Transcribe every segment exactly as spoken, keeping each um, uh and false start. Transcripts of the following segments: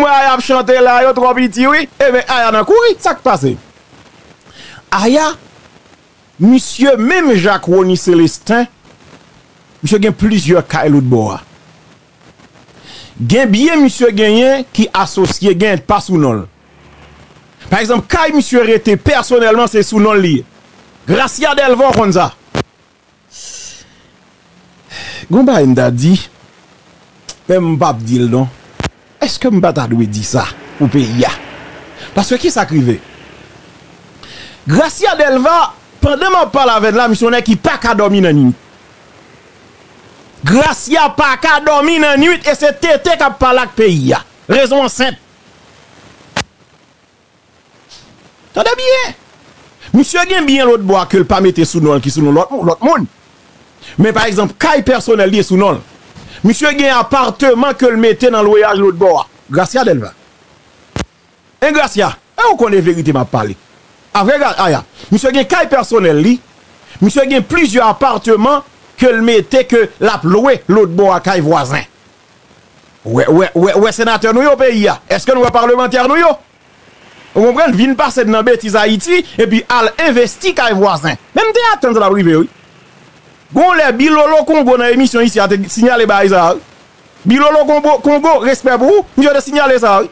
Aya ap chante la, yo twò piti wi. Ebyen, Aya nan kouri, sa k pase? Aya, misye menm jan ak Rony Célestin, misye gen plizyè kay lòtbò a. Gen byen misye genyen ki asosye, gen pa sou non l. Pa egzanp, kay misye rete pèsonèlman se sou non l li ye. Gracia Delva, w konn sa. Gon bagay m ta di, men m p ap di l non. Èske m pa ta dwe di sa pou peyi a? Paske kisa k rive? Gracia Delva, pandan m ap pale avè n la, misye yon nèg ki pa ka dòmi nan nuit. Gracia pa ka dòmi nan nuit e se T T k ap pale ak peyi a. Rezon an senp. Tande byen. Misye gen byen lòtbò a ke l pa mete sou non l, ki sou non lòt, lòt moun. Men pa egzanp, kay pèsonèl li e sou non l. Misye gen apatman ke l mete nan lweyaj lòtbò a. Gracia Delva. En Gracia, e ou konnen verite m ap pale. Avre Aya, misye gen kay pèsonèl li. Misye gen plizyè apatman ke l mete ke l ap lwe lòtbò a kay vwazen. Ou wè, ou wè, ou wè, ou wè senatè nou yo peyi a. Èske nou wè palmantè nou yo? Ou konprann? Vin pase nan betiz Ayiti, epi al envesti kay vwazen. Men m te atann sa t ap rive, wi. Gon lè Bilolo Kongo nan emisyon isi a te sinyale bagay sa a, wi. Bilolo Kongo, Kongo, respè pou ou, misye te sinyale sa a, wi.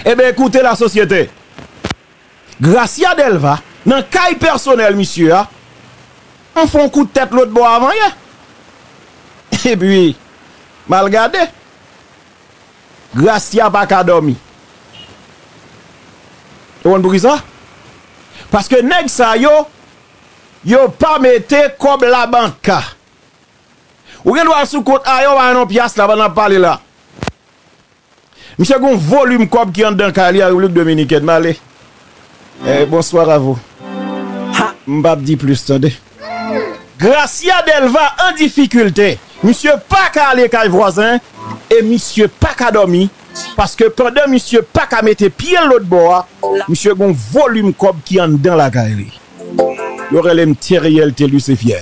Ebyen, ekoute la sosyete. Gracia Delva, nan kay pèsonèl misye a, m fè yon kout tèt lòtbò avan yè. Epi, m al gade. Gracia pa ka dòmi. Ou konn poukisa? Paske nèg sa yo, yo pa mete kòb labank. Ou gen dwa al sou kont Aya, ou pa jwenn yon pyas la pandan n ap pale la. Misye gon volim kòb ki anndan kay li an Repiblik Dominikèn. M ale. Eh, bonsoir à vous. M p ap di plis, tande. Gracia Delva an difikilte. Misye pa ka ale kay vwazen e misye pa ka dòmi paske pandan misye pa ka mete pye l lòtbò a, misye gon volim kòb ki anndan lakay li. Yo rele m Theriel Telus e fyè.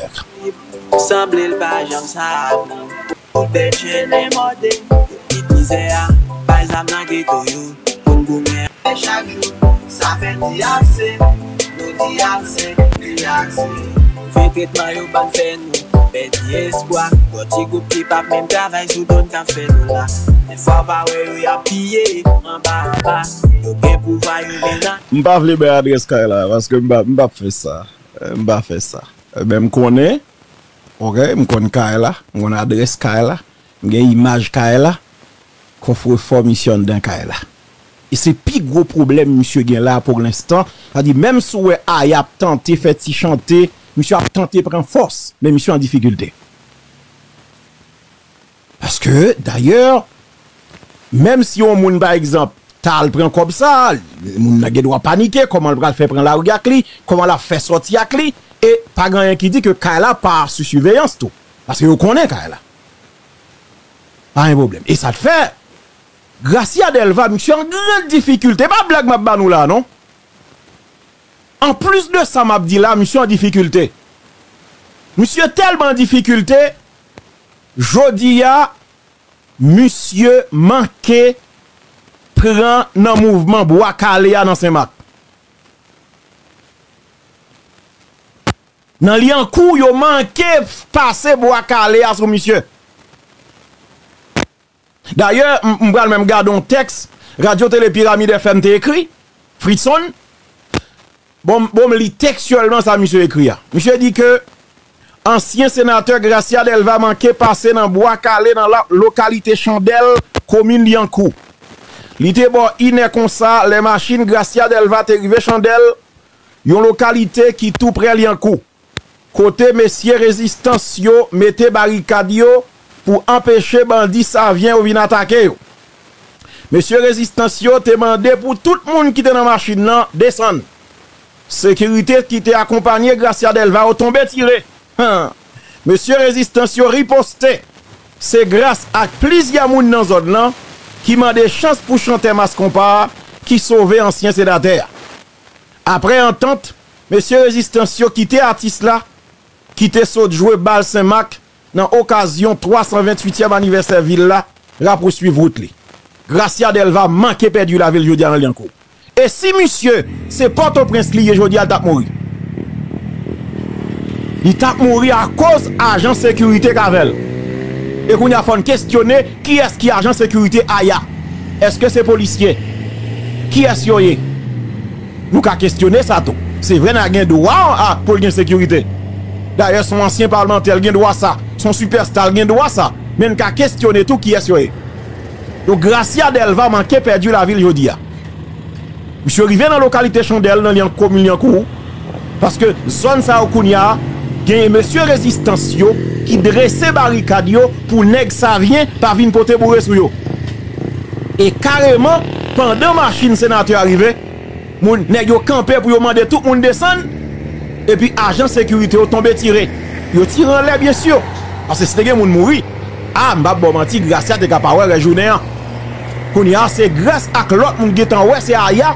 Sanble l pa janm sa. Tout bèt je le mòde. Yo kit mizè a. Bay zam nan geto yo. Konn goumen. Chak jou. Sa fè di ase. Nou di ase. Di ase. Fen tretman yo bann fè nou pèdi espwa. Gon ti gwoup ki p ap menm travay sou do n k ap fè dola. Men fò w pa wè yo y ap piye anba anba. Yo gen pouvwa yo vin nan. M pa vle bay adrès kay la paske m pa, m p ap fè sa. Eh, m pa fè sa. Ebyen, m konnen, oke, m konn kay la, m konn adrès kay la, m gen imaj kay la, kòfrefò misye anndan kay la. E se pi gwo pwoblèm misye gen la pou lenstan. Sa di, menm si w wè Aya ap tante fè ti chante, misye ap tante pran fòs, men misye an difikilte. Paske, dayè, menm si yon moun, pa egzanp, ta al pran kòb sa, moun nan gen dwa panike, kòman l pral fè pran lari ak li, kòman l ap fè sòti ak li, e pa gen anyen ki di ke kay la pa sou siveyans tou. Paske yo konnen kay la. Pa gen pwoblèm. E sa t fè, Gracia Delva, misye an gran difikilte. E pa blag m ap ba nou la, non. Anplis de sa m ap di la, misye an difikilte. Misye tèlman an difikilte, jodi a, misye manke pran nan mouvman Bwa Kale a nan Senmak. Nan Lyankou, yo manke pase Bwa Kale a sou misye. Dayè, m, m pral menm gade yon tèks Radyo Tele Piramid F M te ekri, Fritson. Bon, bon, m li tekstyèlman sa misye ekri a. Misye di ke ansyen senatè Gracia Delva manke pase nan Bwa Kale nan la, lokalite Chandèl, komin Lyankou. Li te bò inè konsa lè machin Gracia Delva te rive Chandèl, yon lokalite ki tou prè Lyankou, kote mesye rezistans yo mete barikad yo pou anpeche bandi Savyen yo vin atake yo. Mesye rezistans yo te mande pou tout moun ki te nan machin nan desann. Sekirite ki te akonpanye Gracia Delva yo tonbe tire. Mesye rezistans yo riposte. Se gras ak plizyè moun nan zòn nan ki mande chans pou chantè Mass Konpa a ki sove ansyen senatè a. Apre antant, mesye rezistans yo kite atis la ki te sot jwe bal Senmak nan okazyon twa san venntuityèm anivèsè vil la, rapousuiv wout li. Gracia Delva manke pèdi lavi l jodi a nan Lyankou. E si misye se Pòtoprens li ye jodi a, l t ap mouri. Li t ap mouri akoz ajan sekirite k avè l. E kounye a fò n kesyone kiyès ki ajan sekirite Aya. Èske se polisye? Kiyès yo ye? Nou ka kesyone sa tou. Se vre, n a gen dwa a pou l gen sekirite. Dayè, se yon ansyen palmantè, l gen dwa sa. Se yon sipèsta, l gen dwa sa. Men n ka kesyone tou kiyès yo ye. Donk, Gracia Delva manke pèdi lavi l jodi a. Misye rive nan lokalite Chandèl, nan Lyan-, komin Lyankou, paske zòn sa yo kounye a, genyen mesye rezistans yo ki drese barikad yo pou nèg Savyen pa vin pote boure sou yo. E kareman, pandan machin senatè a rive, moun, nèg yo kanpe pou yo mande tout moun desann, epi ajan sekirite yo tonbe tire. Yo tire anlè, byen si, paske si te gen moun mouri, a, m p ap ba w manti, Gracia te ka pa wè rès jounen an. Kounye a, se gras ak lòt moun gentan wè se Aya,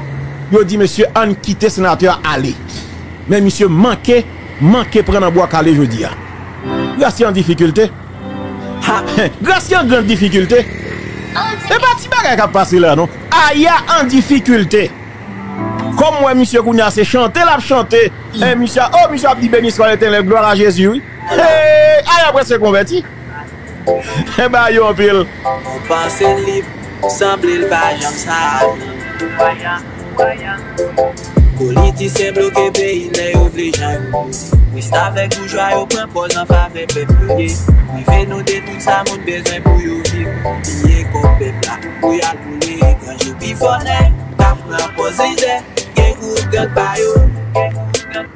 yo di, "Mesye, ann kite senatè a ale." Men misye manke, manke pran nan bwa kale jodi a. Gracia an difikilte. Ha! Gracia an gran difikilte. E pa ti bagay k ap pase la, non. Aya an difikilte. Kòm m wè misye kounye a, se chante l ap chante. E misye, o, misye ap di, "Beni swa Letènèl, glwa a Jezi," wi. Hey, Aya prèske konvèti. E ba yo anpil. Ou panse li sanble l pa janm sa. Politisyen bloke peyi lè yo vle jan yo. Restavèk boujwa yo pran pòz an favè pèp yo ye. Prive nou de tout sa moun bezwen pou yo viv. Piye kòb pèp la pou y al boule. Gran jou pi fò nèg k ap pran pòz lidè. Gen group gang pa yo.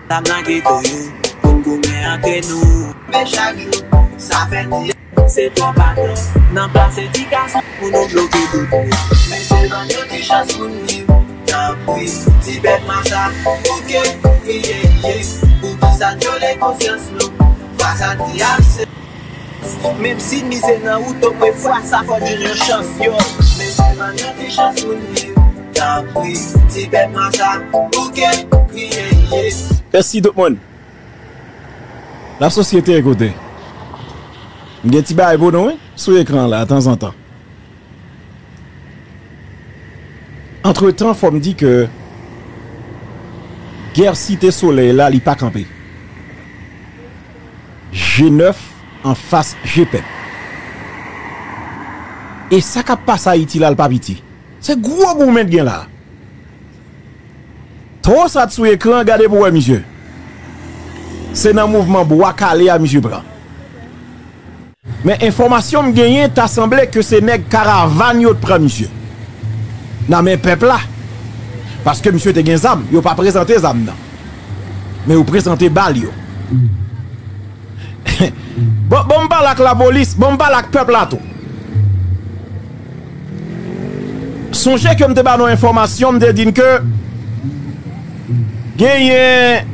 Zam nan geto yo. Pou n goumen antre nou. Men chak jou, sa fè ti se twò patwon. Nan plas edikasyon pou nou bloke tout moun. Mesye ban yo ti chans pou n viv. Tanpri, ti bèt masa, bouke, kriye, ye. Poukisa n vyole konsyans nou? Fas a ti ase. Menm si mizè nan wout, omwen fwa sa fò n jwenn yon chans, yo. Mesye ban yo ti chans pou n viv. Tanpri, ti bèt masa, bouke, kriye, ye. Mèsi tout moun. Lasosyete, ekoute. M gen ti bagay pou nou, wi, sou ekran la, tanzantan. Antretan, fò m di ke gè Site Solèy la, li pa kanpe. G nèf anfas G pèp. E sa k ap pase Ayiti la, l pa piti. Se gwo goumen k gen la. Tro sa t sou ekran, gade pou wè misye. Se nan mouvman bwa kale a misye pran. Men enfòmasyon m genyen, ta sanble ke se nèg karavàn yo t pran misye nan men pèp la. Paske misye te gen zam, yo pa prezante zam nan. Men yo prezante bal yo. Bon, bon, m pale ak lapolis, bon, m pale ak pèp la tou. Sonje ke m te ba nou enfòmasyon, m te di n ke genyen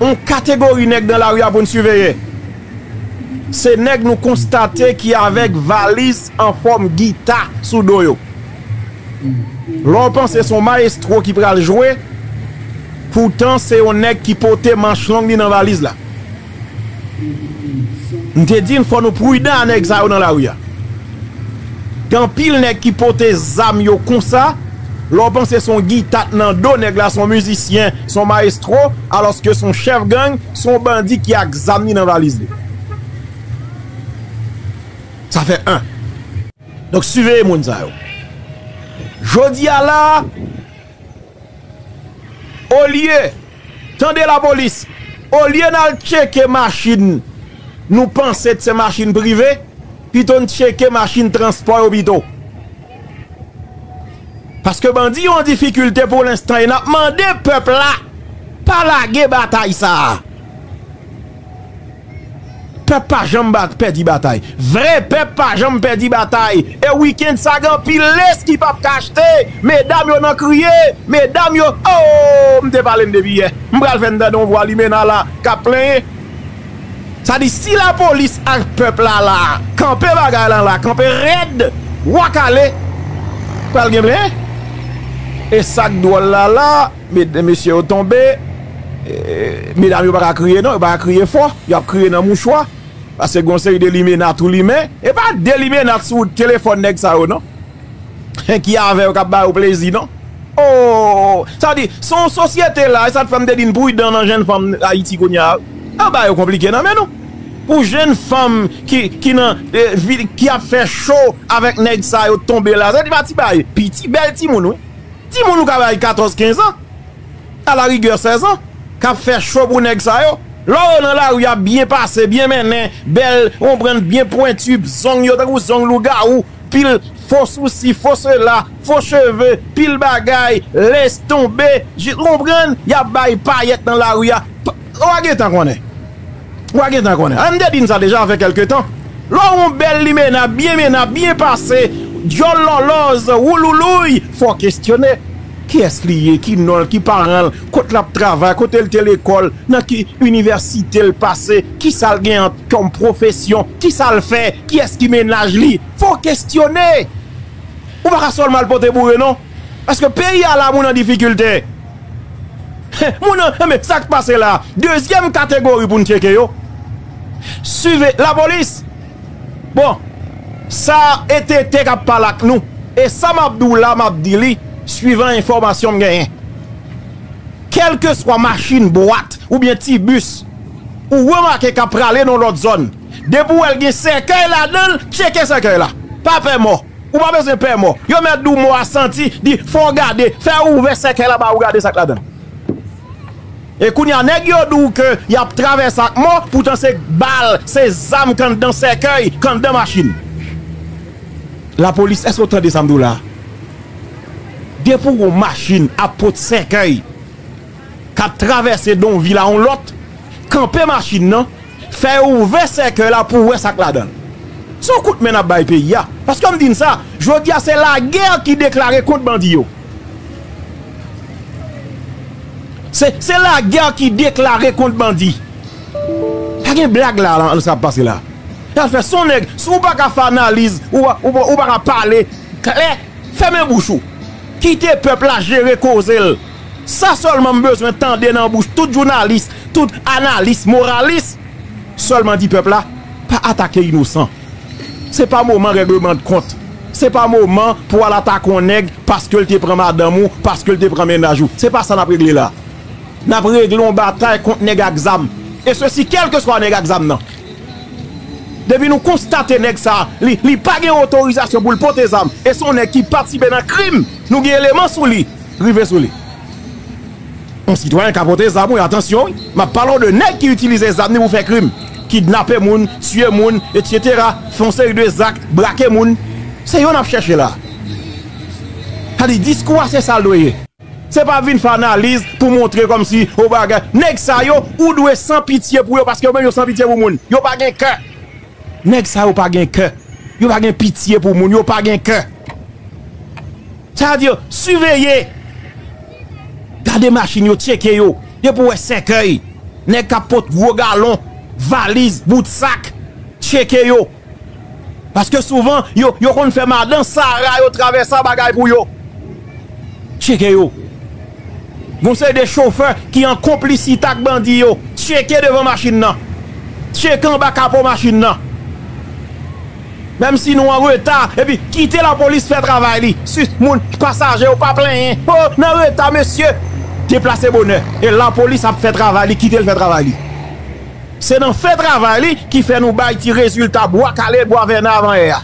yon kategori nèg nan lari a pou n siveye. Se nèg nou konstate ki avèk valiz an fòm gita sou do yo. Lè w panse se yon mayestwo ki pral jwe, poutan se yon nèg ki pote manch long li nan valiz la. M te di n fò nou pridan a nèg sa yo nan lari a. Gen anpil nèg ki pote zam yo konsa, lè w panse se yon gita k nan do nèg la, se yon mizisyen, se yon mayestwo, alòske se yon chèf gang, se yon bandi ki ak zam li nan valiz li. Sa fè en. Donk, siveye moun sa yo. Jodi a la, olye, tande lapolis, olye n al tcheke machin nou panse se machin prive, pito n tcheke machin transpò yo pito. Paske bandi yo an difikilte pou lenstan e n ap mande pèp la pa lage batay sa a. Pèp pa janm bat, pèdi batay. Vrè pèp pa janm pèdi batay. E wikenn sa gen anpil lès ki p ap ka achte. Medam yo nan kriye. Medam yo, oh, m te pale n depi yè. M pral fè n tande yon vwa limena la k ap plenyen. Sa di, si lapolis ak pèp la la, kanpe bagay la la, kanpe rèd, wa kale, pral gen plenyen. E sa k dwòl la la, Med-, mesye yo tonbe, e, medam yo pa ka kriye non, yo pa ka kriye fò, y ap kriye nan mouchwa, paske gen yon seri de limena tou limen, e pa de limena sou telefòn nèg sa yo non. ki avè yo k ap ba yo plezi, non? Oh, sa di, se yon sosyete la, e sa k fè m te di n pridan nan jenn fanm Ayiti kounye a. Anba yo konplike nan men nou. Pou jenn fanm ki, ki nan, eh, vi, ki ap fè cho avèk nèg sa yo tonbe la, sa di pa ti bagay, piti bèl timoun, wi. Timoun ou ka bay katòz, kenz an, alarigè sèz an, k ap fè cho pou nèg sa yo. Lè w nan lari a, byen pase, byen mennen, bèl, w konprann, byen pwenti, zong yo tankou zong lougawou, pil fo sousi, fo sela, fo cheve, pil bagay, lès tonbe, jis, w konprann, y ap bay payèt nan lari a. P-, w a gentan konnen. W a gentan konnen. An, m te di n sa deja, fè kèlke tan. Lè w yon bèl limena, byen mena, byen pase, dyòl lòlòz, wouloulouy, fò w kesyone. Kiyès li ye? Ki non l? Ki paran l? Kot l ap travay? Kote l te lekòl? Nan ki inivèsite l pase? Kisa l gen an kòm pwofesyon? Kisa l fè? Kiyès ki mennaj li? Fò w kesyone. Ou pa ka sèlman al pote boure, non. Paske peyi a la, moun an difikilte. Moun an, enben, sa k pase la? Dezyèm kategori pou n tcheke yo. Swive lapolis. Bon, sa e T T k ap pale ak nou. E sa m ap di w la, m ap di li, swivan enfòmasyon m genyen. Kèlkeswa machin bwat oubyen ti bis ou remake k ap prale nan lòt zòn, depi w wè l gen sèkèy ladan l, tcheke sèkèy la. Pa pè mò. Ou pa bezwen pè mò. Yo mèt di w mò a santi, di fò w gade, fè ouvè sèkèy la ba ou gade sa k ladan l. E kounye a, nèg yo di w ke y ap travèse ak mò, poutan se bal, se zam k anndan sèkèy, k anndan machin. Lapolis, èske w tande sa m di w la? Depi w wè yon machin ap pot sèkèy, k ap travèse de yon vil a yon lòt, kanpe machin nan, fè yo ouvè sèkèy la pou w wè sa k ladan l. Se yon kout men n ap bay peyi a. Paske m di n sa, jodi a se lagè ki deklare kont bandi yo. Se, se lagè ki deklare kont bandi. Pa gen blag la, la, nan sa k ap pase la. Y ap fè son nèg, si w pa ka fè analiz, ou pa, ou pa, ou pa ka pale klè, fèmen bouch ou. Kite pèp la jere koze l. Sa sèlman m bezwen tande nan bouch tout jounalis, tout analis, moralis. Sèlman di pèp la, pa atake inosan. Se pa moman règleman de kont. Se pa moman pou w al atake yon nèg paske l te pran madanm ou, paske l te pran mennaj ou. Se pa sa n ap regle la. N ap regle yon batay kont nèg ak zam. E sesi kèlkeswa nèg ak zam nan. Depi nou konstate nèg sa, li, li pa gen otorizasyon pou l pote zam, e se yon nèg ki patisipe nan krim, nou gen eleman sou li, rive sou li. Yon sitwayen ka pote zam, wi, atansyon, wi. M ap pale w de nèg ki itilize zam li pou fè krim, kidnape moun, tiye moun, etsetera, fè yon seri de zak, brake moun. Se yo n ap chèche la. Sa di, diskou a se sa l dwe ye. Se pa vin fè analiz pou montre kòmsi, o bagay. Nèg sa yo, ou dwe san pitye pou yo, paske yo menm yo san pitye pou moun. Yo pa gen kè. Nèg sa yo pa gen kè. Yo pa gen pitye pou moun. Yo pa gen kè. Sa vle di, siveye. Gade machin yo, tcheke yo. Depi w wè sèkèy. Nèg k ap pot gwo galon, valiz, bout sak. Tcheke yo. Paske souvan, yo, yo konn fè madan Sara yo travèse bagay pou yo. Tcheke yo. Gon seri de chofè ki an konplisite ak bandi yo. Tcheke devan machin nan. Tcheke anba kapo machin nan. Menm si nou an reta, epi kite lapolis fè travay li. Si moun, pasaje yo pa plenyen. O, n an reta, mesye. Deplase bonè. E lapolis ap fè travay li, kite l fè travay li. Se nan fè travay li ki fè nou bay ti rezilta Bwa Kale, Bwa Vènè avanyè a.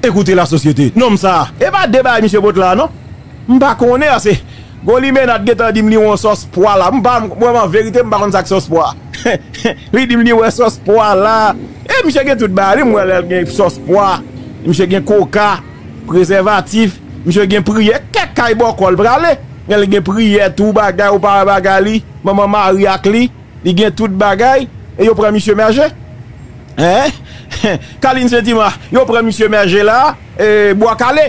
Ekoute lasosyete. Nonm sa a. E pa de bagay misye pot la, non. M pa konnen ase. Gon limena t gentan di m li wè yon sòs pwa la. M pa, mwen, an verite, m pa konn sa k sòs pwa. Li di m li wè sòs pwa la. E misye gen tout bagay, li, m wè lè l gen sòs pwa. Misye gen koka, prezèvatif. Misye gen priyè. Kèk kay bòkò l prale. Lè l gen priyè, tou bagay, ou pa wè bagay li. Manman Mari ak li. Li gen tout bagay. E yo pran misye Mèje. Hein? Kalin Sentima, yo pran misye Mèje la, e, Bwa Kale.